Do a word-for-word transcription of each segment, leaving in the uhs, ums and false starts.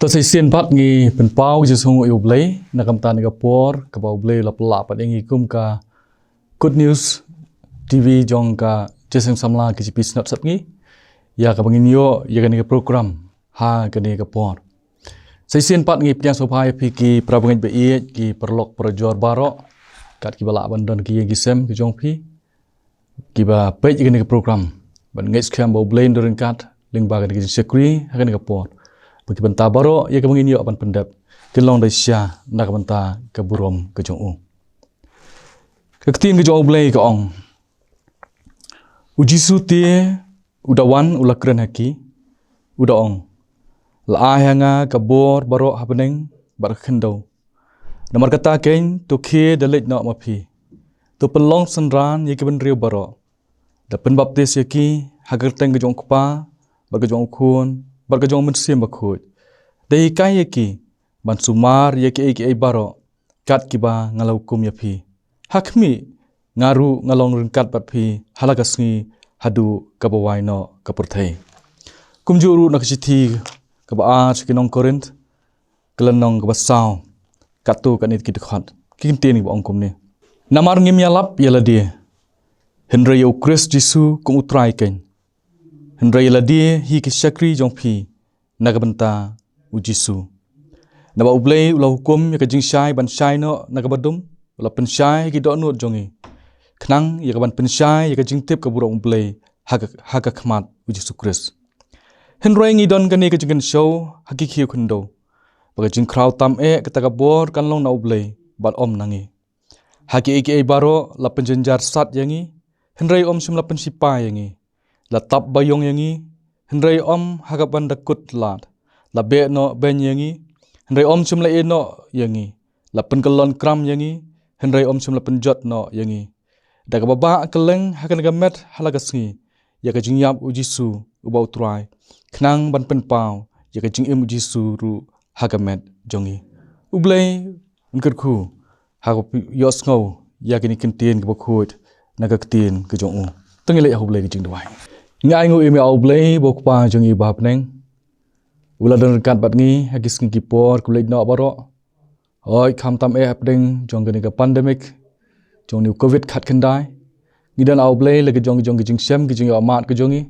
To sa shisien pat ngi pynpaw ka jingsngewnguh ïa U Blei na ka bynta kane ka por kaba U Blei u la pynlah pat ïa ngi kum ka Good News T V jong ka Jingïaseng Samla K J P Synod Sepngi, ïa kaba ngin ïoh ïa kane ka program ha kane ka por. Sa shisien pat ngi pdiang sngewbha ïa phi ki para bangeit ba ïeit, ki paralok parajor baroh, kat kiba lah ban don ki ïing ki sem ki jong phi, kiba peit ïa kane ka program, ban ngeit skhem ba U Blei un don ryngkat lyngba kane ka jingshakri ha kane ka por, ba ki bynta baroh ïa kaba ngin ïoh ban pyndep kin long da shisha na ka bynta ka burom ka jong U. Ka ktien ka jong U Blei ka ong: U Jisu te u da wan, u la kren ha ki, u da ong: La ai ha nga ka bor baroh ha bneng bad ha khyndew. Namar kata keiñ, to khie da leit noh ma phi, to pynlong synran ïa ki bynriew baroh, da pynbaptis ïa ki ha ka kyrteng ka jong U Kpa bad ka jong U Khun bad ka jong U Mynsiem Bakhuid, da hikai ïa ki ban sumar ïa kiei kiei baroh kat kiba nga la hukum ïa phi. Ha khmih, nga ruh nga long ryngkat bad phi ha la ka sngi haduh kaba wai noh ka pyrthei. Kumjuh ruh na ka shithi kaba ar sha ki nong Korinth, ka lynnong kaba saw, katto katne ki dkhot, ki kyntien kiba ong kumne: Namar ngim ïalap ïa lade, hynrei ïa U Khrist Jisu kum U Trai keiñ, hynrei ïa lade hi ki shakri jong phi na ka bynta U Jisu. Naba U Blei u la hukum ïa ka jingshai ban shai noh na kaba dum, u la pynshai ha ki dohnud jong ngi, khnang ïa kaban pynshai ïa ka jingtip ka burom U Blei ha ka, ha ka khmat U Jisu Khrist. Hynrei ngi don kane ka jingkynshew ha ki khiew khyndew, ba ka jingkhraw tam eh kata ka bor kan long na U Blei bad ym na ngi. Ha kiei kiei baroh la pynjynjar sat ïa ngi, hynrei ym shym la pynsipai ïa ngi. La tap baïong ïa ngi, hynrei ym ha kaban da kut lad. La beh noh beiñ ïa ngi, hynrei ym shym la ïeh noh ïa ngi. La pynkyllon kram ïa ngi, hynrei ym shym la pynjot noh ïa ngi. Da kaba bah kylleng ha kane ka met ha la ka sngi, ïa ka jingïap U Jisu uba U Trai, khnang ban pynpaw ïa ka jingim U Jisu ruh ha ka met jong ngi. U Blei un kyrkhu ha kaba phi ïohsngew ïa kine ki kyntien kiba khuid na ka ktien ka jong U. To ngin leit ha U Blei ka jingduwai. Ngi ainguh ïa me, A U Blei, ba U Kpa jong ngi ba ha bneng, u la don ryngkat bad ngi ha ki sngi ki por kiba leit noh baroh. Hooid, khamtam eh hapdeng jong kane ka pandemic jong une u covid khatkhyndai, ngi don, A U Blei, la ki jong, jong ki jingshem, ki jingïohmad ki jong ngi.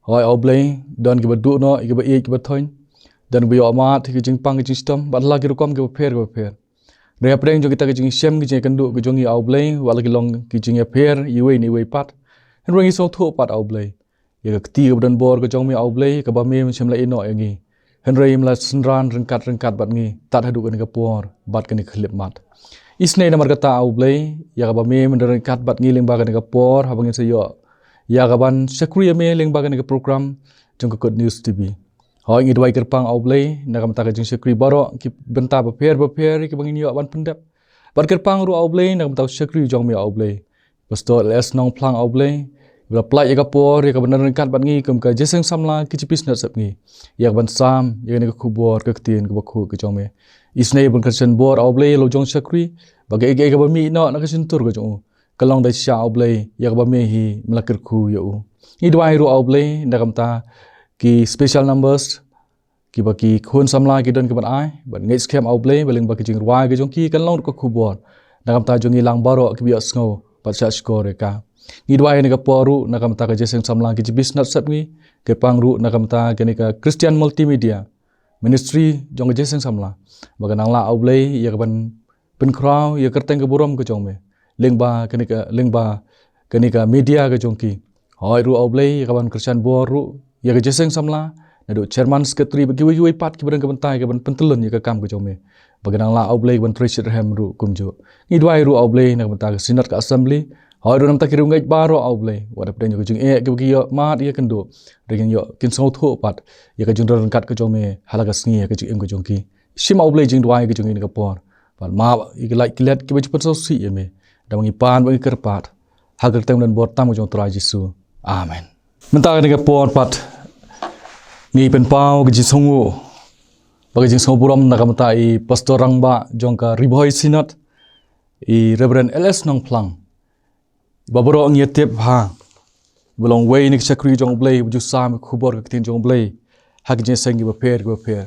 Hooid, A U Blei, don kiba duh noh ïa kiba ïeit kiba thoiñ, don kiba ïohmad ïa ki jingpang ki jingshitom bad la ki rukom kiba pher kiba pher. Hynrei hapdeng jong kita ki jingshem, ki jingïakynduh ki jong ngi, A U Blei, wat la ki long ki jingïapher iwei na iwei pat, hynrei ngi sngewthuh pat, A U Blei, ïa ka kti kaba don bor ka jong me, A U Blei, kaba me, me shym la ïeh noh ïa ngi, hynrei me la synran ryngkat ryngkat bad ngi tad haduh kane ka por bad kane ka khyllipmat. Isynei namar kata, A U Blei, ïa kaba me, me don ryngkat bad ngi lyngba kane ka por haba ngin sa ïoh ïa kaban shakri ïa me lyngba kane ka program jong ka Good News T V. Hooid, ngi duwai kyrpang, A U Blei, na ka bynta ka jingshakri baroh, ki bynta bapher bapher kiba ngin ïoh ban pyndep. Bad kyrpang ruh, A U Blei, na ka bynta ka shakri jong me, A U Blei, Pastor L S Nongphlang, A U Blei, ba la pynlait ïa ka por ïa kaban don ryngkat bad ngi kum ka Jingïaseng Samla K J P Synod Sepngi, ïa kaban sam ïa kane ka khubor ka ktien kaba khuid ka jong me. Isynei ban kyrshan bor, A U Blei, ïa la u jong shakri, ba kaei kaei kaba mih noh na ka shyntur ka jong u, kan long da shisha, A U Blei, ïa kaba me hi me la kyrkhu ïa u. Ngi duwai ruh, A U Blei, na ka bynta ki special numbers kiba ki khun samla ki don kiban ai, bad ngeit skhem, A U Blei, ba lyngba ki jingrwai ki jong ki kan long ruh ka khubor na ka bynta jong ngi lang baroh kiba ïohsngew bad shahshkor ïa ka. Ngi duwai ha kane ka por ruh na ka bynta ka Jingïaseng Samla K J P Synod Sepngi, kyrpang ruh na ka bynta kane ka Christian Multimedia Ministry jong ka Jingïaseng Samla, ba kan nang lah, A U Blei, ïa kaban pynkhraw ïa ka kyrteng ka burom ka jong me lyngba kane ka, lyngba kane ka media ka jong ki. Hooid ruh, A U Blei, ïa kaban kyrshan bor ruh ïa ka Jingïaseng Samla, naduh chairman, secretary bad kiwei kiwei pat kiba don ka bynta ïa kaban pyntyllun ïa ka kam ka jong me, ba kan nang lah, A U Blei, ban trei shitrhem ruh kumjuh. Ngi duwai ruh, A U Blei, na ka bynta ka Synod, ka Assembly, hooid ruh na ka bynta ki riewngeit baroh, A U Blei, wat hapdeng jong ka jingeh kiba ki ïohmad ïakynduh, hynrei kin ïoh, kin sngewthuh pat ïa ka jingroi ryngkat ka jong me ha la ka sngi ha ka jingim ka jong ki. Shim, A U Blei, jingduwai ka jong ngi ha kane ka por, bad map ïa ki lait ki let kiba ju pynsngewsih ïa me, da ba ngi pan bad ngi kyrpad ha ka kyrteng ba don bor tam ka jong U Trai Jisu. Amen. Mynta ha kane ka por pat ngi pynpaw ka jingsngewnguh bad ka jingsngewburom na ka bynta i Pastor Rangbah jong ka Ri Bhoi Synod, i Reverend L S Nongphlang, ba baroh ngi ïatip ha ba long uwei na ki shakri jong U Blei ba ju sam ïa ka khubor ka ktien jong U Blei ha ki jingïaseng kiba pher kiba pher.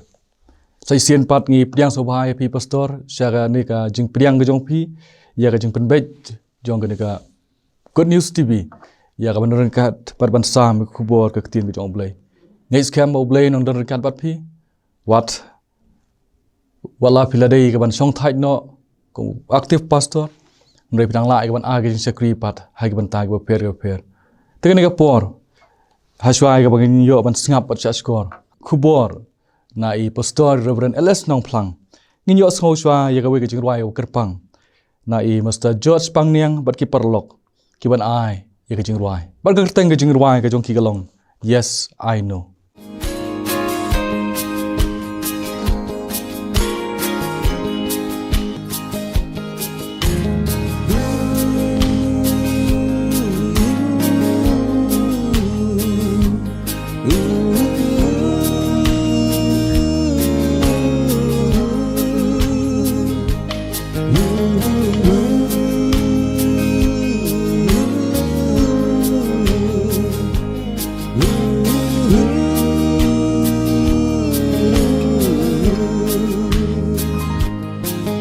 Sa shisien pat ngi pdiang sngewbha ïa phi pastor, sha kane ka jingpdiang ka jong phi ïa ka jingpynbeit jong kane ka Good News T V, ïa kaban ryngkat bad ban sam ïa ka khubor ka ktien ka jong U Blei. Nga ngeit skhem ba U Blei un don ryngkat bad phi. Wat, wat la phi la dei kaban shongthait noh kum u active pastor, hynrei phi dang lah ïa kaban ai ka jingshakri pat ha ki bynta kiba pher kiba pher. Te kane ka por, hashwa ïa kaba ngin ïoh ban sngap bad shahshkor khubor na i Pastor Reverend L S Nongphlang, ngin ïohsngew shwa ïa kawei ka jingrwai kaba kyrpang na i Mister George Pangniang bad ki paralok kiban ai ïa ka jingrwai. Bad ka kyrteng ka jingrwai ka jong ki ka long Yes, I Know.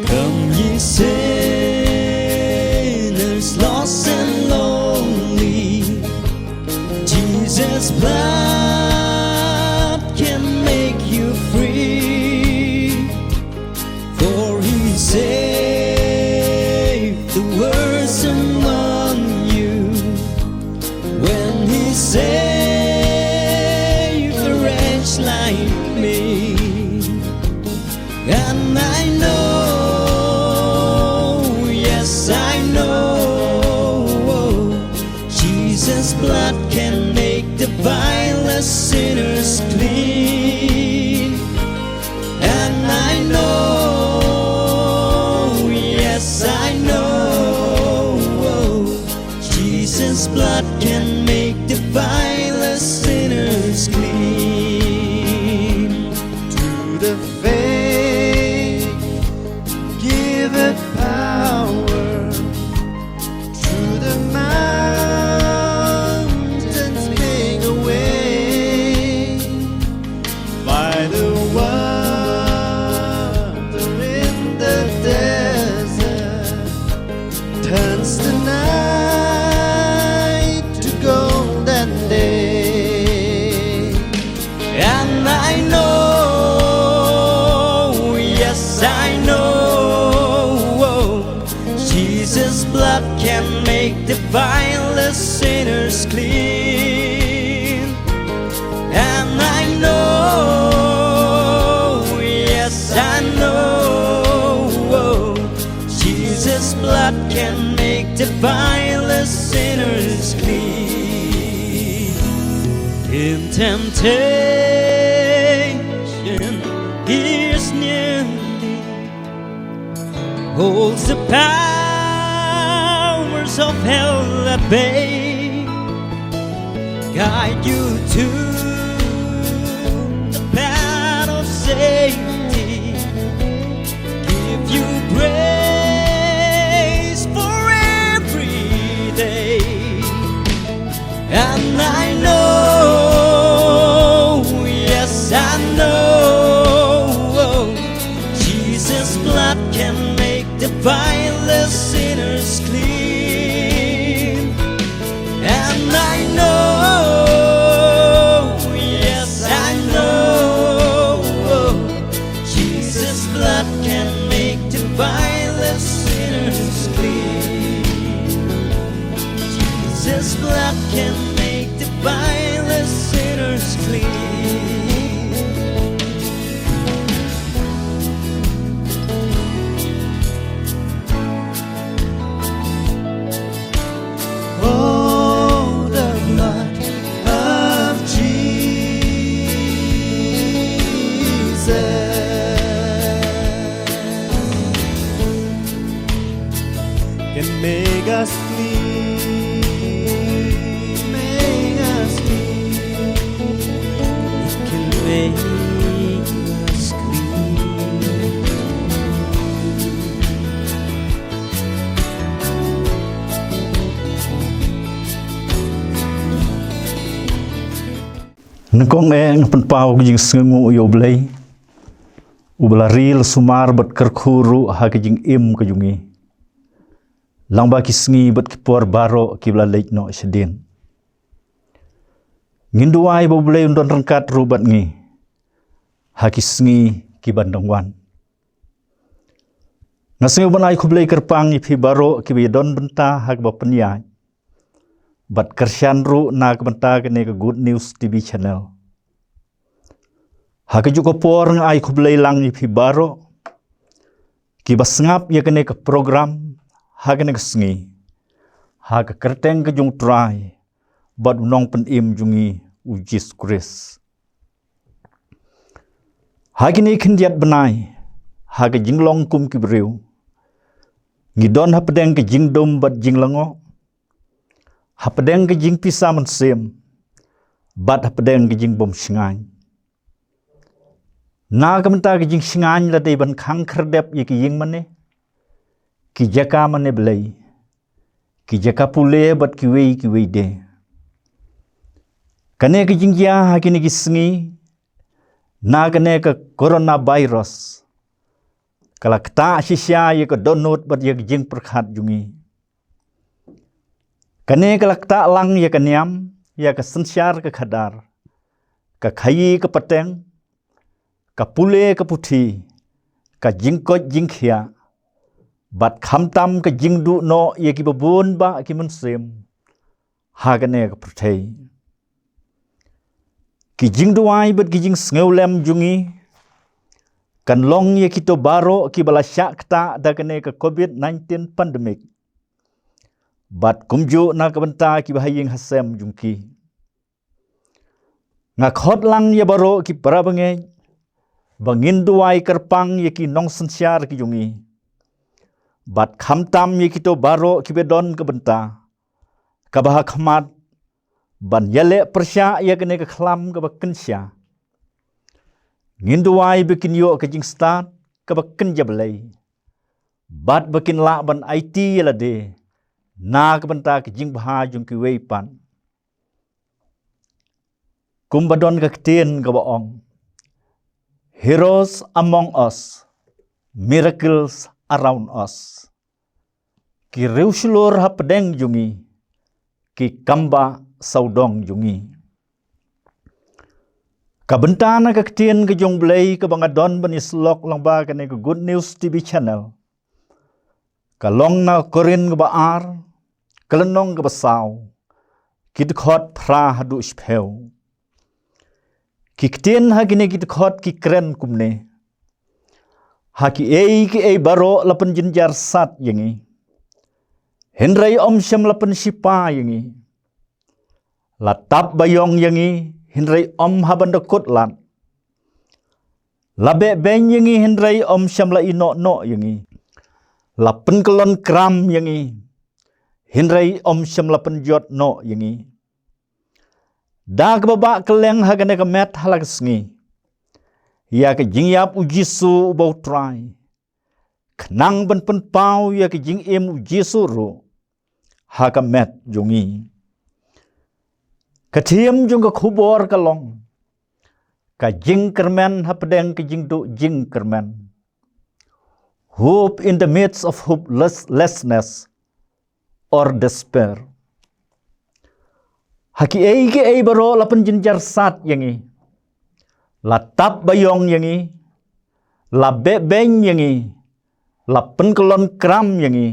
Come, ye sinners, lost and lonely, Jesus' blood can make you free. For he saved the worst among you when he saved a wretch like me. And I know, yes, I know, Jesus' blood can make the vilest sinners clean. And I know, yes, I know, Jesus' blood can make the vilest sinners clean. To the faith, give it power. To the mountains, make a way. By the water in the desert, turns the night to golden day. And I know, yes, I know, Jesus' blood can make the vilest sinners clean. And I know, yes, I know, Jesus' blood can make the vilest sinners clean. In temptation, he is near thee, holds the powers of hell at bay, guide you to the path of safety, give you grace for every day. And I know, yes, I know, Jesus' blood can make the vilest sinners clean. And I know, yes, I know, Jesus' blood can make the vilest sinners clean. Jesus' blood can make the vilest sinners clean. Oh, the blood of Jesus can make us clean, make us clean. It can make us clean. Nyngkong eh nga pynpaw ka jingsngewnguh ïa U Blei. Uba la ri la sumar bad kyrkhu ruh ha ka jingim ka jong ngi, lang ba ki sngi bad ki por baroh kiba la leit noh shadien. Ngin duwai ba U Blei un don ryngkat ruh bad ngi ha ki sngi kiban dang wan. Nga sngew ban ai khublei kyrpang ïa phi baroh kiba ïadon bynta ha kaba pynïaid bad kyrshan ruh na ka bynta kane ka Good News T V channel. Ha kajuh ka por nga ai khublei lang ïa phi baroh kiba sngap ïa kane ka program ha kane ka sngi, ha ka kyrteng ka jong U Trai bad U Nongpynim jong ngi, U Jisu Khrist. Ha kine khyndiat bnai, ha ka jinglong kum ki briew, ngi don hapdeng ka jingdum bad jinglyngngoh, hapdeng ka jingpisa mynsiem bad hapdeng ka jingbymshngaiñ. Na ka bynta ka jingshngaiñ la dei ban khang khyrdep ïa ki ïing mane, ki jaka mane blei, ki jaka pule bad kiwei kiwei de. Kane ka jingjia ha kine ki sngi na kane ka coronavirus ka la ktah shisha ïa ka dohnud bad ïa ka jingpyrkhat jong ngi. Kane ka la ktah lang ïa ka niam, ïa ka synshar ka khadar, ka khaïi ka pateng, ka pule ka puthi, ka jingkoit jingkhiah, bad khamtam ka jingduh noh ïa kiba bun bah ki mynsiem ha kane ka pyrthei. Ki jingduwai bad ki jingsngewlem jong ngi kan long ïa kito baroh kiba la shah ktah da kane ka covid nineteen pandemic, bad kumjuh na ka bynta kiba ha ïing ha sem jong ki. Nga khot lang ïa baroh ki para bangeit ba ngin duwai kyrpang ïa ki nongsynshar ki jong ngi, bad khamtam ïa kito baroh kiba don ka bynta kaba ha khmat ban ïaleh pyrshah ïa kane ka khlam kaba kynsha. Ngin duwai ba kin ïoh ka jingstad kaba kynja blei, bad ba kin lah ban aiti ïa lade na ka bynta ka jingbha jong kiwei pat. Kumba don ka ktien kaba ong, "Heroes among us, miracles around us." Ki riewshlur hapdeng jong ngi, ki kambah sawdong jong ngi. Ka bynta na ka ktien ka jong U Blei kaba nga don ban ïasyllok lyngba kane ka Good News T V channel ka long na Korinth kaba ar, ka lynnong kaba saw, ki dkhot phra haduh shiphew. Ki ktien ha kine ki dkhot ki kren kumne: Ha kiei kiei baroh la pynjynjar sat ïa ngi, hynrei ym shym la pynshipa ïa ngi. La tap baïong ïa ngi, hynrei ym ha ban da kut lad. La beh beiñ ïa ngi, hynrei ym shym la ïehnoh noh ïa ngi. La pynkyllon kram ïa ngi, hynrei ym shym la pynjot noh ïa ngi. Da kaba bah kylleng ha kane ka met ha la ka sngi ïa ka jingïap U Jisu uba U Trai, khnang ban pynpaw ïa ka jingim U Jisu ruh ha ka met jong ngi. Ka theme jong ka khubor ka long: Ka jingkyrmen hapdeng ka jingduh jingkyrmen. Hope in the midst of hopelessness or despair. Ha kiei kiei baroh la pynjynjar sat ïa ngi, la tap baïong ïa ngi, la beh beiñ ïa ngi, la pynkyllon kram ïa ngi,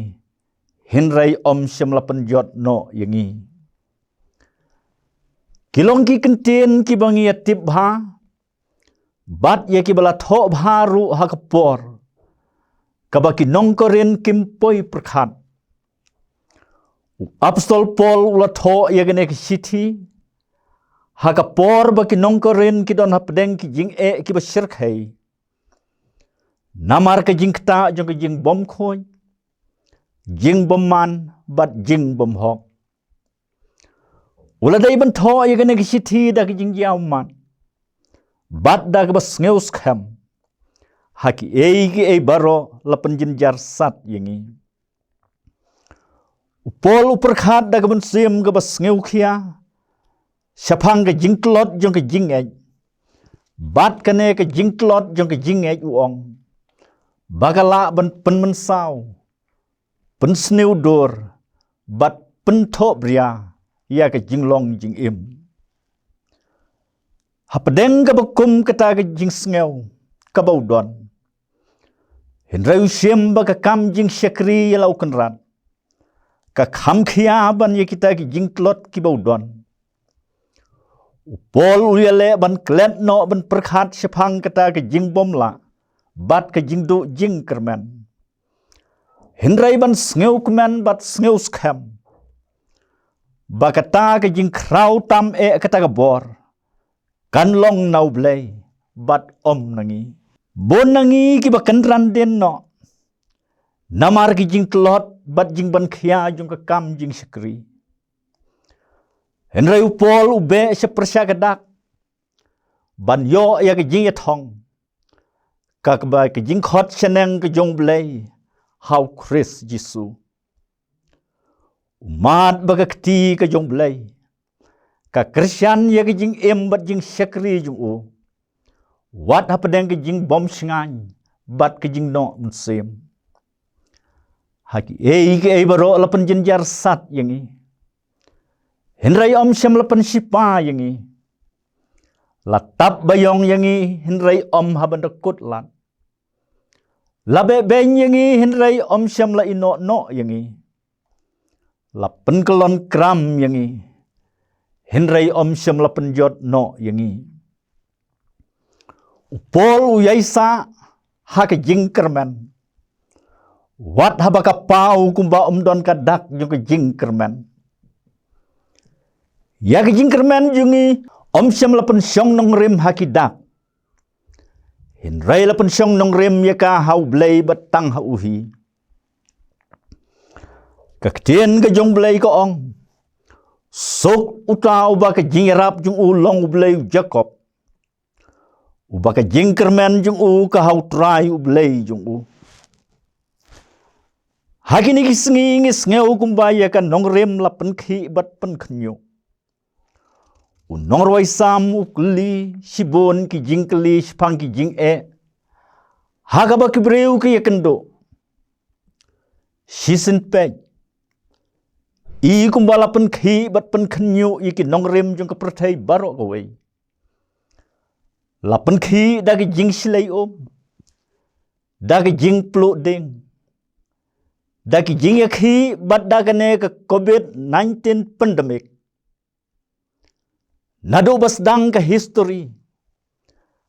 hynrei ym shym la pynjot noh ïa ngi. Ki long ki kyntien kiba ngi ïa tip bha, bad ïa kiba la thoh bha ruh ha ka por kaba ki nong Korinth kim poi pyrkhat. U Apostol Paul u la thoh ïa kane ka shithi ha ka por ba ki nong Korinth ki don hapdeng ki jingeh kiba shyrkhei, namar ka jingktah jong ka jingbymkhuid, jingbymman bad jingbymhok. U la dei ban thoh ïa kane ka shithi da ka jingïaw mat bad da kaba sngewskhem. Ha kiei kiei baroh la pynjynjar sat ïa ngi. U Paul u pyrkhat da ka mynsiem kaba sngewkhia shaphang ka jingtlot jong ka jingngeit, Bad kane ka jingtlot jong ka jingngeit u ong ba ka lah ban pynmynsaw, pynsniew dur, bad pynthohbria ïa ka jinglong jingim. Hapdeng kaba kum kata ka jingsngew kaba u don, hynrei u shim ba ka kam jingshakri ïa la u kynrad ka kham khia ban ïa kita ki jingtlot kiba u don. U Paul u ïaleh ban klet noh ban pyrkhat shaphang kata ka jingbymlah bad ka jingduh jingkyrmen, hynrei ban sngewkmen bad sngewskhem ba kata ka jingkhraw tam eh kata ka bor kan long na U Blei bad ym na ngi. Bun na ngi kiba kynran dien noh namar ki jingtlot bad jingban khia jong ka kam jingshakri. Hynrei u Paul u beh sha pyrshah ka dak ban ïoh ïa ka jingïathong, ka kaba ka jingkhot shaneng ka jong U Blei ha U Khrist Jisu. U mad ba ka kti ka jong U Blei ka kyrshan ïa ka jingim bad jingshakri jong u, wat hapdeng ka jingbymshngaiñ bad ka jingnoh mynsiem. Ha kiei kiei baroh la pynjynjar sat ïa ngi, hynrei ym shym la pynshipa ïa ngi. La tap baïong ïa ngi, hynrei ym haba da kut lad. La beh beiñ ïa ngi, hynrei ym shym la ïehnoh noh ïa ngi. La pynkyllon kram ïa ngi, hynrei ym shym la pynjot noh ïa ngi. U Paul u ïaisah ha ka jingkyrmen, wat haba ka paw kumba ym don ka dak jong ka jingkyrmen. Ïa ka jingkyrmen jong ngi ym shym la pynshong nongrim ha ki dak, hynrei la pynshong nongrim ïa ka ha U Blei bad tang ha u hi. Ka ktien ka jong U Blei ka ong, suk uta uba ka jingïarap jong u long U Blei u Jakob, uba ka jingkyrmen jong u ka ha U Trai U Blei jong u. Ha kine ki sngi ngi sngew kumba ïa ka nongrim la pynkhih bad pynkhynñiuh. U nongrwai Salm u kylli shibun ki jingkylli shaphang ki jingeh ha kaba ki briew ki ïakynduh. Shisien peit, i kumba la pynkhih bad pynkhynñiuh ïa ki nongrim jong ka pyrthei baroh kawei. La pynkhih da ki jingshlei um, da ki jingpluh ding, da ki jingïakhih bad da kane ka covid nineteen pandemic. Naduh ba sdang ka histori,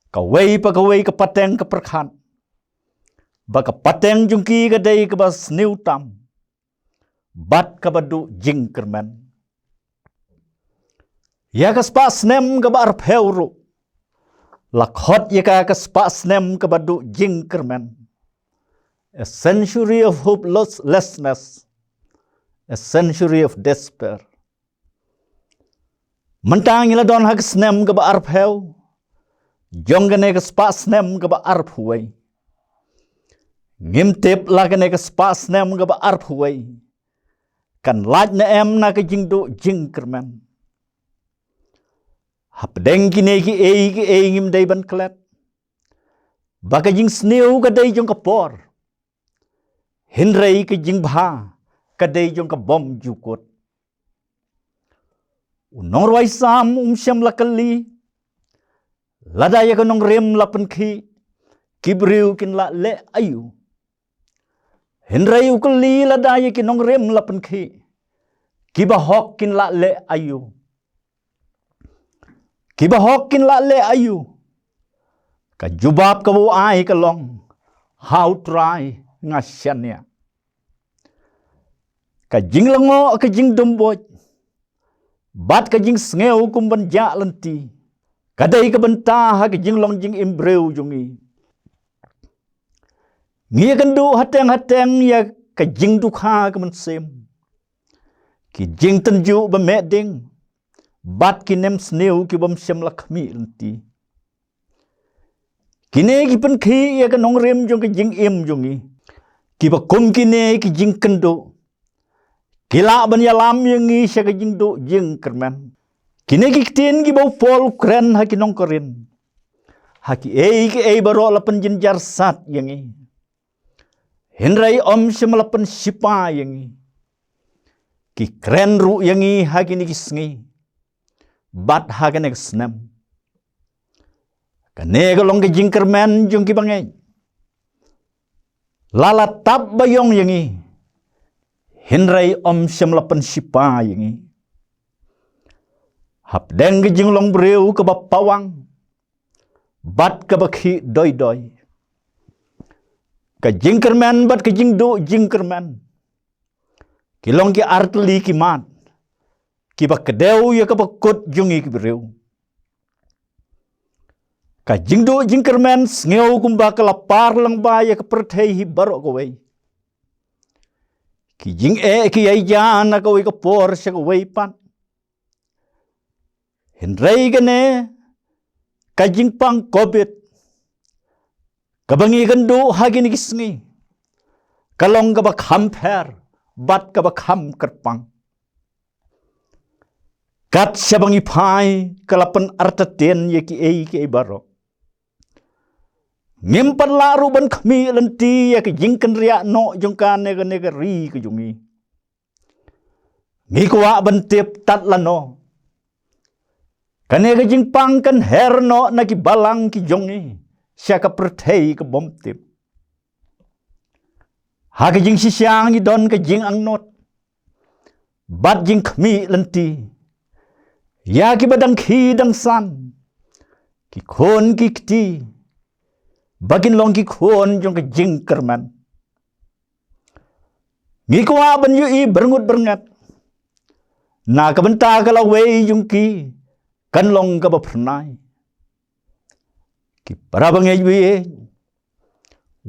kawei pa kawei ka pateng ka pyrkhat ba ka pateng jong ki ka dei kaba sniew tam bad kaba duh jingkyrmen. Ïa ka spah snem kaba arphew ruh la khot ïa ka ka spah snem kaba duh jingkyrmen. A century of hopelessness, a century of despair. Mynta ngi la don ha ka snem kaba arphew jong kane ka spah snem kaba arphew wei. Ngim tip la kane ka spah snem kaba arphew wei kan lait ne em na ka jingduh jingkyrmen. Hapdeng kine kiei kiei ngim dei ban klet ba ka jingsniew ka dei jong ka por, hynrei ka jingbha ka dei jong ka bymjukut. U nongrwai Salm um shym la kylli lada ïa ka nongrim la pynkhih, ki briew kin lah leh aïu. Hynrei u kylli lada ïa ki nongrim la pynkhih, kiba hok kin lah leh aïu. Kiba hok kin lah leh aïu. Ka jubab kaba u ai ka long, ha U Trai nga shaniah. Ka jinglyngngoh, ka jingdum buit bad ka jingsngew kum ban jah lynti ka dei ka bynta ha ka jinglong jingim briew jong ngi. Ngi ïakynduh hateng hateng ïa ka jingdukha ka mynsiem, ki jingtynjuh ba meh ding bad ki nemsniew ki bym shym la khmih lynti. Kine ki pynkhih ïa ka nongrim jong ka jingim jong ngi. Kiba kum kine ki jingkynduh ki lah ban ïalam ïa ngi sha ka jingduh jingkyrmen. Kine ki ktien kiba u Paul u kren ha ki nong Korinth ha kiei kiei baroh la pynjynjar sat ïa ngi. Hynrei ym shym la pynshipa ïa ngi. Ki kren ruh ïa ngi ha kine ki sngi bad ha kane ka snem. Kane ka long ka jingkyrmen jong ki bangeit. La la tap baïong ïa ngi, hynrei ym shym la pynshipa ïa ngi. Hapdeng ka jinglong briew kaba pawang bad kaba khih doi doi, ka jingkyrmen bad ka jingduh jingkyrmen ki long ki artylli ki mat kiba kdew ïa kaba kut jong ngi ki briew. Ka jingduh jingkyrmen sngew kumba ka la par lang ba ïa ka pyrthei hi baroh kawei. Ki jingeh ki ïai ïa na kawei ka por sha kawei pat. Hynrei kane ka jingpang covid kaba ngi kynduh ha kine ki sngi ka long kaba kham pher bad kaba kham kyrpang. Kat shaba ngi phai ka la pynartatien ïa kiei kiei baroh. Ngim pat lah ruh ban khmih lynti ïa ka jingkynriah noh jong kane kane ka ri ka jong ngi. Ngi kwah ban tip tat lano kane ka jingpang kan her noh na ki balang ki jong ngi sha ka pyrthei ka bym tip. Ha ka jingshisha ngi don ka jingangnud bad jingkhmih lynti ïa kiba dang khie dang san, ki khun ki kti, ba kin long ki khun jong ka jingkyrmen. Ngi kwah ban ïohi byrngut byrngat na ka bynta ka lawei jong ki kan long kaba phyrnai. Ki para bangeit baieit,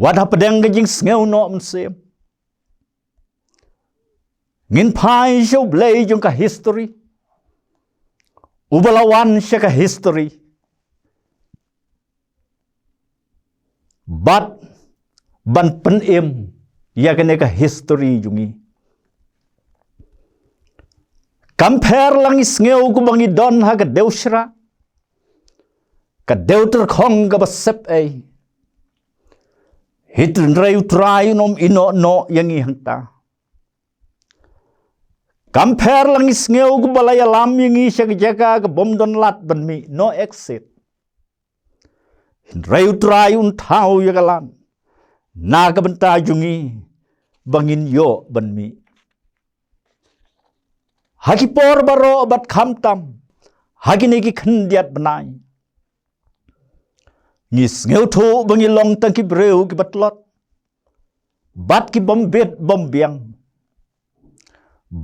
wat hapdeng ka jingsngew noh mynsiem, ngin phai sha U Blei jong ka history, uba la wan sha ka history, bad ban pynim ïa kane ka history jong ngi. Kam pher la ngi sngew kumba ngi don ha ka dewshrah, ka dewtyrkhong kaba sep ei. Hynrei U Trai un ym ïehnoh noh ïa ngi hangta. Kam pher la ngi sngew kumba la ïalam ïa ngi sha ka jaka ka bym don lad ban mih, no exit. Hynrei U Trai un thaw ïa ka lad na ka bynta jong ngi ba ngin ïoh ban mih. Ha ki por baroh bad khamtam ha kine ki khyndiat bnai, ngi sngewthuh ba ngi long tang ki briew kiba tlot bad ki bym bit bym biang.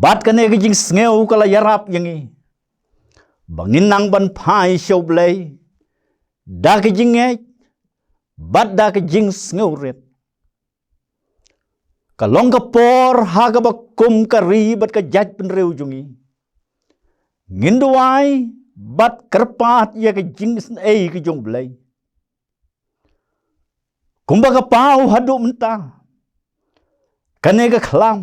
Bad kane ka jingsngew ka la ïarap ïa ngi ba ngin nang ban phai sha U Blei da ka jingngeit bad da ka jingsngewrit. Ka long ka por ha kaba kum ka ri bad ka jaitbynriew jong ngi ngin duwai bad kyrpad ïa ka jingisynei ka jong U Blei. Kumba ka paw haduh mynta, kane ka khlam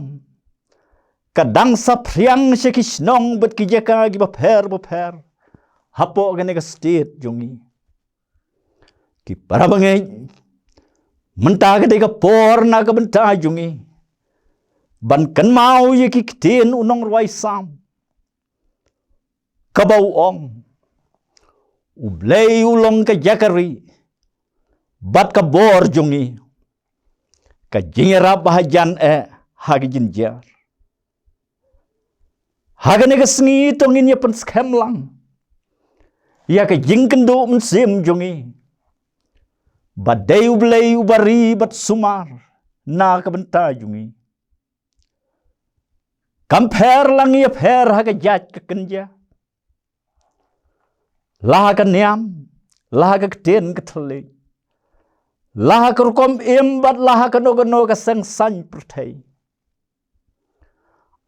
ka dang saphriang sha ki shnong bad ki jaka kiba pher bapher hapoh kane ka state jong ngi. Ki para bangeit, mynta ka dei ka por na ka bynta jong ngi ban kynmaw ïa ki ktien u nongrwai Salm, kaba u ong, U Blei u long ka jaka rieh bad ka bor jong ngi, ka jingïarap ba hajan eh ha ka jynjar. Ha kane ka sngi to ngin ïa pynskhem lang ïa ka jingkynduh mynsiem jong ngi ba dei U Blei uba ri bad sumar na ka bynta jong ngi. Kam pher la ngi ïapher ha ka jait ka kynja, la ha ka niam, la ha ka ktien ka thylliej, la ha ka rukom im bad la ha kano kano ka seng saiñ pyrthei.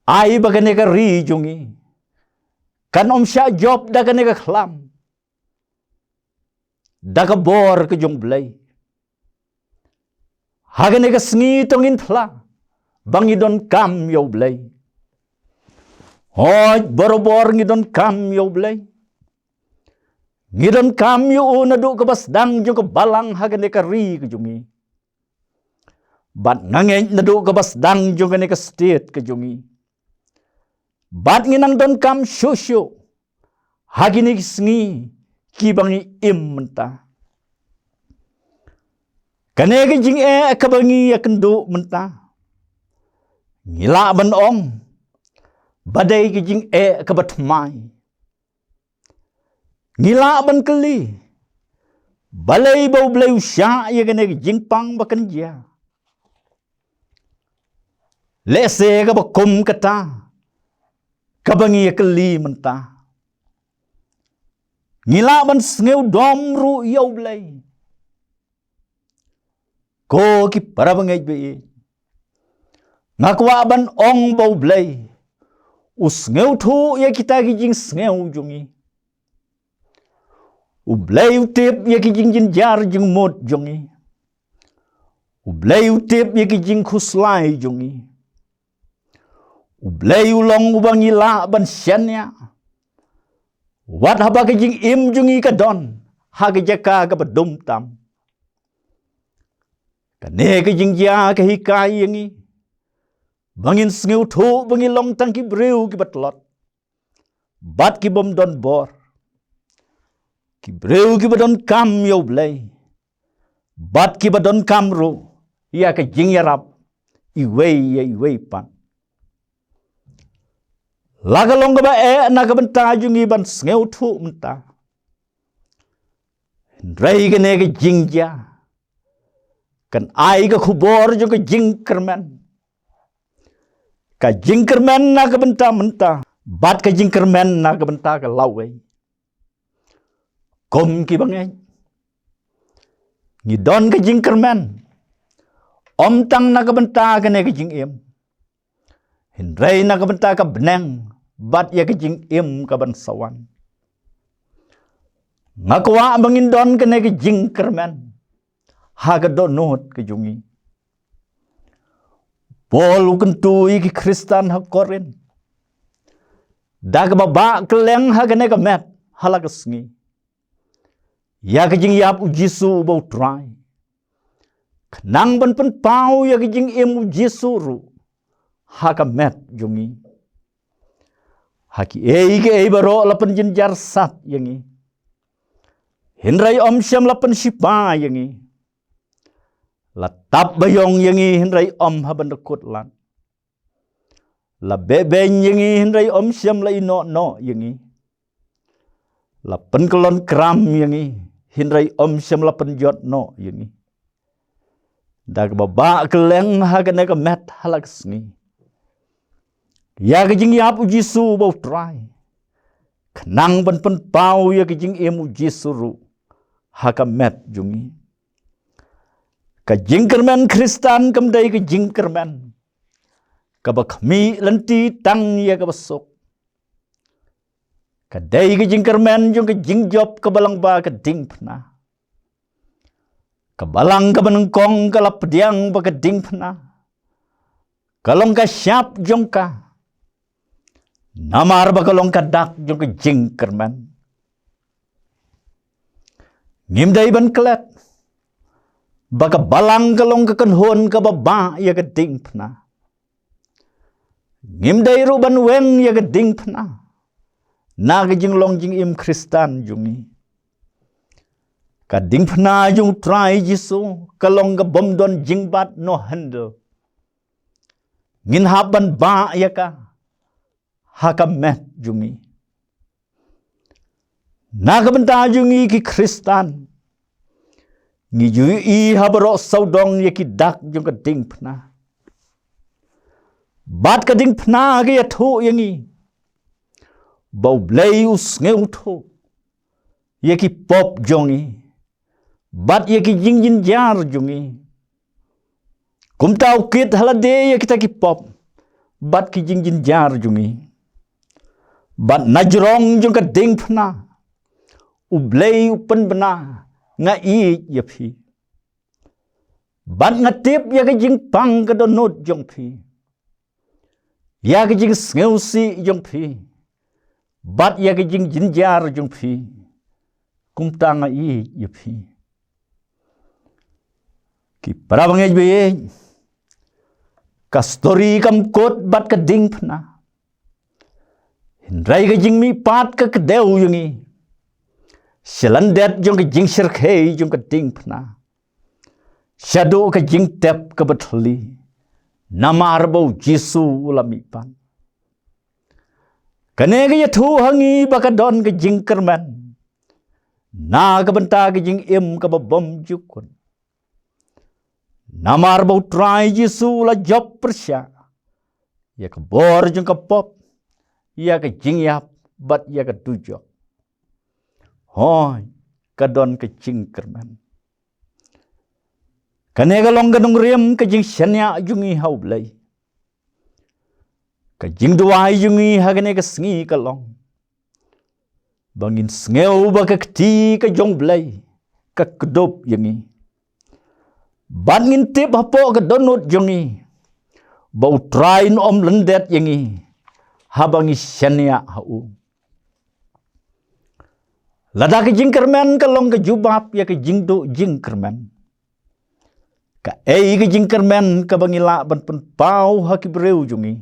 Ai ba kane ka ri jong ngi kan ym shah jop da kane ka khlam, da ka bor ka jong U Blei. Ha kane ka sngi to ngin phla ba ngi donkam ïa U Blei. Hooid, barabor ngi donkam ïa U Blei. Ngi donkam ïa u naduh kaba sdang jong ka balang ha kane ka ri ka jong ngi. Bad nga ngeit naduh kaba sdang jong kane ka state ka jong ngi. Bad ngi nang donkam shuh shuh ha kine ki sngi kiba ngi im mynta. Kane ka jingeh kaba ngi ïakynduh mynta, ngi lah ban ong ba dei ka jingeh kaba thymmai. Ngi lah ban kylli, balei ba U Blei u shah ïa kane ka jingpang ba kan jia? Lehse kaba kum kata kaba ngi ïakylli mynta. Ngi lah ban sngewdom ruh ïa U Blei. Ko ki para bangeit ba ïeit, nga kwah ban ong ba U Blei u sngewthuh ïa kita ki jingsngew jong ngi. U Blei u tip ïa ki jingjynjar jingmut jong ngi. U Blei u tip ïa ki jingkhuslai jong ngi. U Blei u long uba ngi lah ban shaniah, wat haba ka jingim jong ngi ka don ha ka jaka kaba dum tam. Kane ka jingjia ka hikai ïa ngi ba ngin sngewthuh ba ngi long tang ki briew kiba tlot bad ki bym don bor, ki briew kiba donkam ïa U Blei bad kiba donkam ruh ïa ka jingïarap iwei ïa iwei pat. La ka long kaba eh na ka bynta jong ngi ban sngewthuh mynta, hynrei kane ka jingjia kan ai ka khubor jong ka jingkyrmen. Ka jingkyrmen na ka bynta mynta bad ka jingkyrmen na ka bynta ka lawei. Kum ki bangeit, ngi don ka jingkyrmen ym tang na ka bynta kane ka jingim, hynrei na ka bynta ka bneng bad ïa ka jingim ka ban sa wan. Nga kwah ba ngin don kane ka jingkyrmen ha ka dohnud ka jong ngi. Paul u kyntu ïa ki Khristan ha Korinth da kaba bah kylleng ha kane ka met ha la ka sngi ïa ka jingïap U Jisu uba U Trai, khnang ban pynpaw ïa ka jingim U Jisu ruh ha ka met jong ngi. Ha kiei kiei baroh la pynjynjar sat ïa ngi, hynrei ym shym la pynshipa ïa ngi. La tap baïong ïa ngi, hynrei ym ha ban da kut lad. La beh beiñ ïa ngi, hynrei ym shym la ïehnoh noh ïa ngi. La pynkyllon kram ïa ngi, hynrei ym shym la pynjot noh ïa ngi. Da kaba bah kylleng ha kane ka met ha la ka sngi ïa ka jingïap U Jisu uba U Trai, khnang ban pynpaw ïa ka jingim U Jisu ruh ha ka met jong ngi. Ka jingkyrmen Khristan kam dei ka jingkyrmen kaba khmih lynti tang ïa kaba suk. Ka dei ka jingkyrmen jong ka jingjop kaba lyngba ka diengphna. Ka balang kaba nyngkong ka la pdiang ba ka diengphna ka long ka shap jong ka, namar ba ka long ka dak jong ka jingkyrmen. Ngim dei ban klet ba ka balang ka long ka kynhun kaba bah ïa ka diengphna. Ngim dei ruh ban weng ïa ka diengphna na ka jinglong jingim Khristan jong ngi. Ka diengphna jong U Trai Jisu ka long ka bym don jingbat noh hynrei ngin hap ban bah ïa ka ha ka met jong ngi. Na ka bynta jong ngi ki Khristan, ngi ju ïohi ha baroh sawdong ïa ki dak jong ka diengphna. Bad ka diengphna ka ïathuh ïa ngi ba U Blei u sngewthuh ïa ki pop jong ngi bad ïa ki jingjynjar jong ngi. Kumta u kit ha lade ïa kita ki pop bad ki jingjynjar jong ngi. Bad na jrong jong ka diengphna U Blei u pynbna, nga ïeit ïa phi. Bad nga tip ïa ka jingpang ka dohnud jong phi, ïa ka jingsngewsih jong phi bad ïa ka jingjynjar jong phi. kumta nga ïeit ïa phi. Ki para bangeit baieit, ka story kam kut bad ka diengphna. Hynrei ka jingmihpat ka kdew ïa ngi sha lyndet jong ka jingshyrkhei jong ka diengphna, shaduh ka jingtep kaba thylli, namar ba U Jisu u la mihpat. Kane ka ïathuh ha ngi ba ka don ka jingkyrmen na ka bynta ka jingim kaba bymjukut, namar ba U Trai Jisu u la jop pyrshah ïa ka bor jong ka pop, ïa ka jingïap bad ïa ka dujok. Hooid, ka don ka jingkyrmen. Kane ka long ka nongrim ka jingshaniah jong ngi ha U Blei. Ka jingduwai jong ngi ha kane ka sngi ka long ba ngin sngew ba ka kti ka jong U Blei ka kdup ïa ngi, bad ngin tip hapoh ka dohnud jong ngi ba U Trai un ym lyndet ïa ngi haba ngi shaniah ha U. Lada ka jingkyrmen ka long ka jubab ïa ka jingduh jingkyrmen, kaei ka jingkyrmen kaba ngi lah ban pynpaw ha ki briew jong ngi,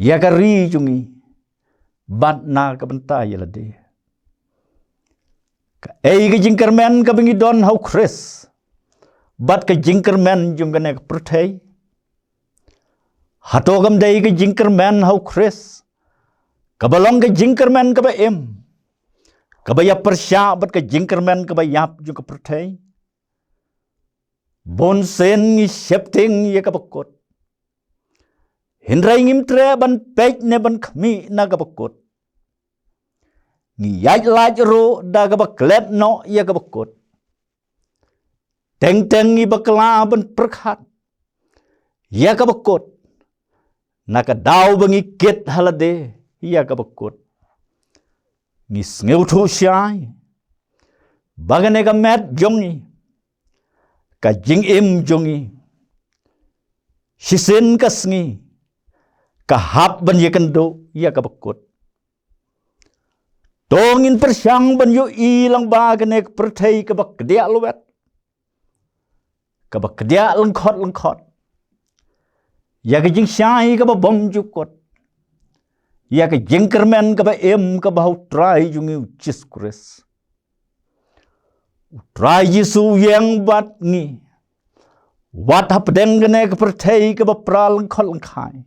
ïa ka ri jong ngi, bad na ka bynta ïa lade? Kaei ka jingkyrmen kaba ngi don ha U Khrist bad ka jingkyrmen jong kane ka pyrthei? Hato kam dei ka jingkyrmen ha U Khrist kaba long ka jingkyrmen kaba im, kaba ïapyrshah bad ka jingkyrmen kaba ïap jong ka pyrthei? Bunsien ngi sheptieng ïa kaba kut, hynrei ngim treh ban peit ne ban khmih na kaba kut. Ngi ïaid lait ruh da kaba klet noh ïa kaba kut. Teng teng ngi bakla ban pyrkhat ïa kaba kut, na ka daw ba ngi kit ha lade ïa kaba kut. Ngi sngewthuh shai ba kane ka met jong ngi, ka jingim jong ngi, shisien ka sngi ka hap ban ïakynduh ïa kaba kut. To ngin pyrshang ban ïohi lang ba kane ka pyrthei kaba kdiah lwet, kaba kdiah lyngkhot lyngkhot, ïa ka jingshai kaba bymjukut, ïa ka jingkyrmen kaba im kaba ha U Trai jong ngi U Jisu Khrist. U Trai Jisu u ïeng bad ngi wat hapdeng kane ka pyrthei kaba pra lyngkhot lyngkhai,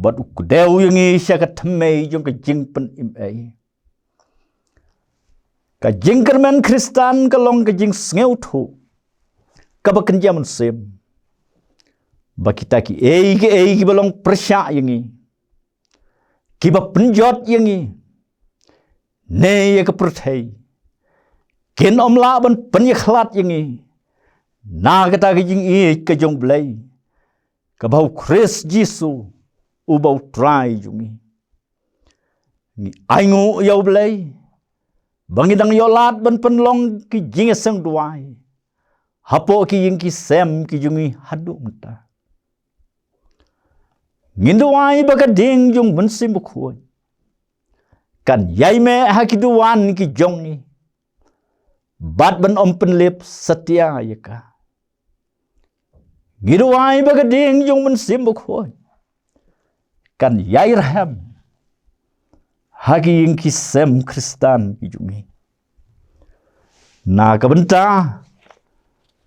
bad u kdew ïa ngi sha ka thymmei jong ka jingpynim ei. Ka jingkyrmen Khristan ka long ka jingsngewthuh kaba kynja mynsiem ba kita kiei kiei kiba long pyrshah ïa ngi, kiba pynjot ïa ngi ne ïa ka pyrthei, kin ym lah ban pynïakhlad ïa ngi na kata ka jingïeit ka jong U Blei kaba ha U Khrist Jisu uba U Trai jong ngi. Ngi ainguh ïa U Blei ba ngi dang ïoh lad ban pynlong ki jingïaseng duwai hapoh ki ïing ki sem ki jong ngi haduh mynta. Ngin duwai ba ka ding jong U Mynsiem Bakhuid kan ïai meh ha ki duwan ki jong ngi, bad ban ym pynlip satia ïa ka. Ngi duwai ba ka ding jong U Mynsiem Bakhuid kan ïai rhem ha ki ïing ki sem Khristan ki jong ngi. Na ka bynta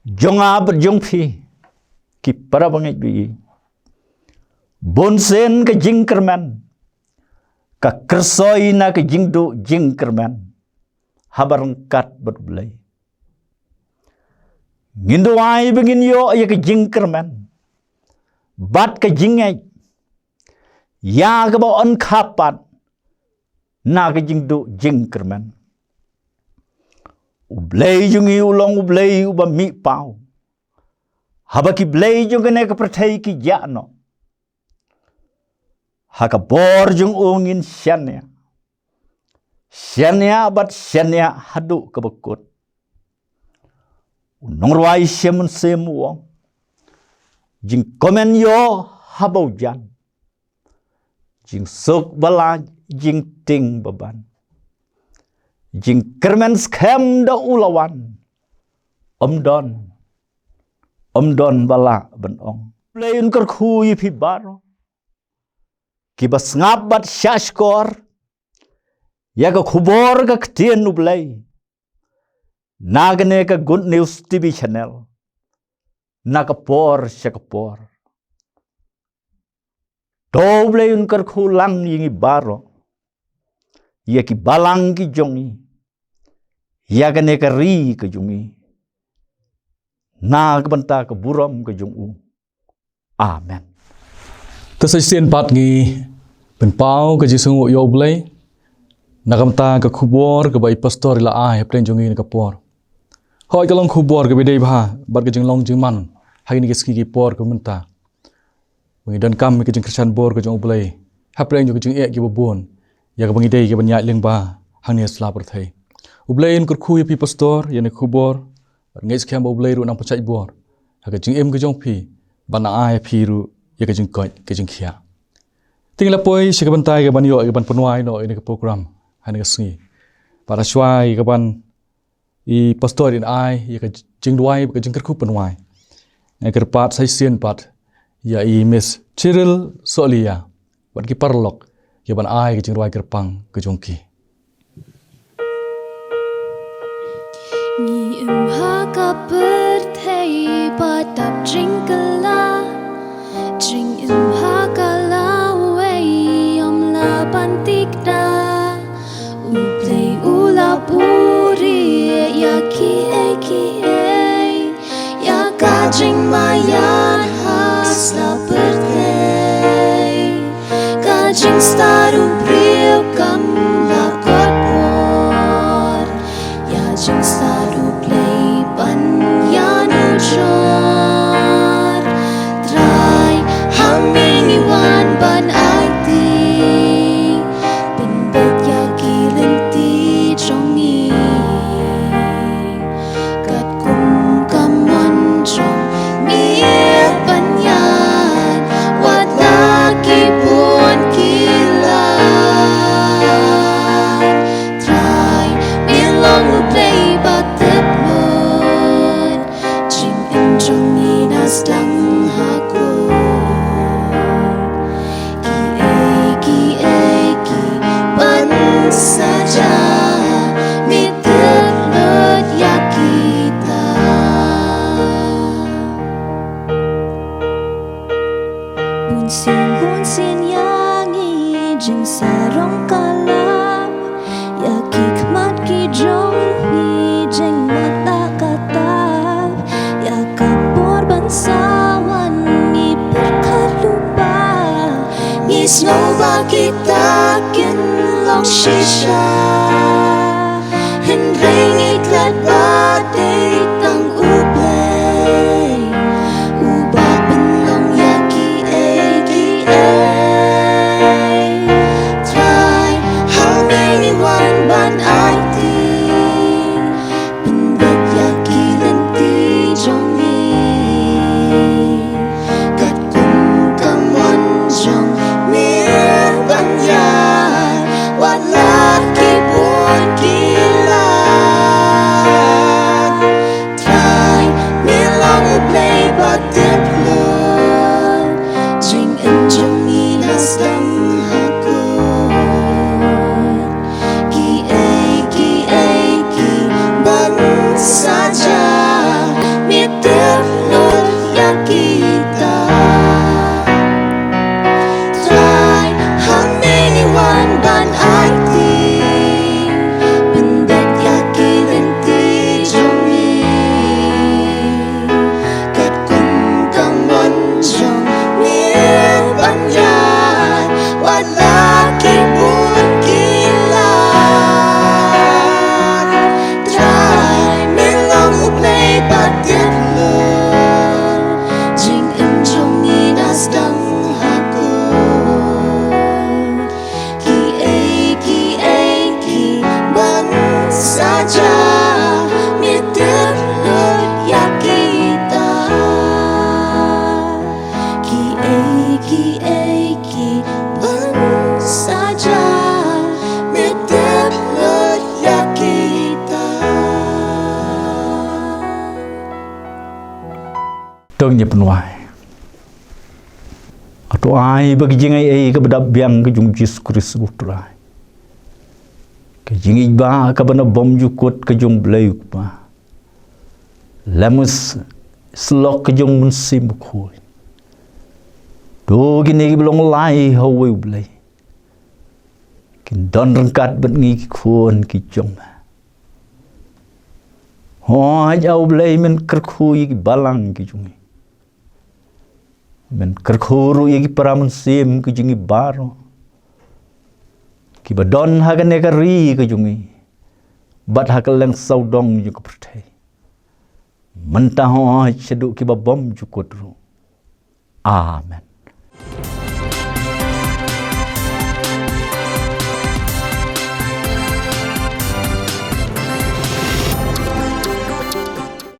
jong nga bad jong phi, ki para bangeit baieit, bunsien ka jingkyrmen ka kyrsoi na ka jingduh jingkyrmen haba ryngkat bad U Blei. Ngin duwai ba ngin ïoh ïa ka jingkyrmen bad ka jingngeit ïa kaba yn kha pat na ka jingduh jingkyrmen. U Blei jong ngi u long U Blei uba mih paw. Haba ki blei jong kane ka pyrthei ki jah noh, ha ka bor jong u ngin shaniah, shaniah bad shaniah haduh kaba kut. U nongrwai shem mynsiem u ong, jingkmen ïoh haba u jan, jingsuk ba lait, jingtieng ba ban. jingkyrmen skhem da u la wan. Ym don, ym don ba lah ban ong. Blei un kyrkhu ïa phi baroh kiba sngap bad shahshkor ïa ka khubor ka ktien U Blei na kane ka Good News T V channel, na ka por sha ka por. To U Blei un kyrkhu lang ïa ngi baroh, ïa ki balang ki jong ngi, ïa kane ka ri ka jong ngi, na ka bynta ka burom ka jong u. Amen. Te sa shisien pat ngi pynpaw ka jingsngewnguh ïa U Blei na ka bynta ka khubor kaba i pastor i la ai hapdeng jong ngi na ka por. Hooid, ka long khubor kaba dei bha bad ka jinglong jingman ha kine ki sngi ki por ka mynta. Ba ngi donkam ïa ka jingkyrshan bor ka jong U Blei hapdeng jong ka jingeh kiba bun ïa kaba ngi dei kiban ïaid lyngba hangne ha sla pyrthei. U Blei un kyrkhu ïa phi pastor ïa kane ka khubor. Bad ngeit skhem ba U Blei ruh un nang pynshait bor ha ka jingim ka jong phi, ban ai ïa phi ruh ïa ka jingkoit ka jingkhiah. Te ngi la poi sha ka bynta ïa kaban ïoh ïa kaban pynwai noh ïa kane ka program ha kane ka sngi. Bad ha shuwa ïa kaban i pastor in ai ïa ka jingduwai bad ka jingkyrkhu pynwai, nga kyrpad sa shisien pat ïa i Miss Cheryl Sohliya bad ki paralok ïa ban ai ka jingrwai kyrpang ka jong ki. Ngi im ha ka pyrthei ba dap jingkylla, jingim ha ka lawei ym lah ban tikna. U Blei u la buhrieh ïa kiei kiei, ïa ka jingmaïan ha sla pyrthei. Ka jingstad u briew kam la kot bor, ïa jingstad U Blei ban ïanujor. Trai, hangne ngi wan ban aiti, pynbeit ïa ki lynti jong ngi. Katkum ka mon jong ngi ban ïaid, wat la ki bun ki lad. Trai, me long U Blei ba tip lut, jingim jong ngi na sdang ha kut. Kiei kiei kiban sa jia, me tip lut ïa kita. Bunsien bunsien ïa ngi jingsarong ka lam, ïa ki khmat ki jong ngi jingmut na ka tap, ïa ka por ban sa wan ngi pyrkhat lypa. Ngi sngew ba kita kin long shisha, hynrei ngi klet ba dei tang U Blei uba pynlong ïa kiei kiei. Trai, hangne ngi wan ban aiti, pynbeit ïa ki lynti jong ngi. Katkum ka mon jong me ban ïaid, wat la ki bun ki lad. To ngin ïa pynwai. Hato ai ba ka jingaiei kaba dap biang ka jong u Jisu Khrist u Trai, ka jingngeit ba kaba na bymjukut ka jong u Blei u Kpa, lem u syllok ka jong u Mynsiem Bakhuid, to kine kiba long lai ha uwei u Blei, kin don ryngkat bad ngi ki khun ki jong me. Hooid, A Blei, men kyrkhu ïa ki balang ki jong ngi. Men kyrkhu ruh ïa ki para mynsiem ki jong ngi baroh, kiba don ha kane ka ri ka jong ngi bad ha kylleng sawdong jong ka pyrthei, mynta, hooid, shaduh kiba bymjukut ruh. Amen.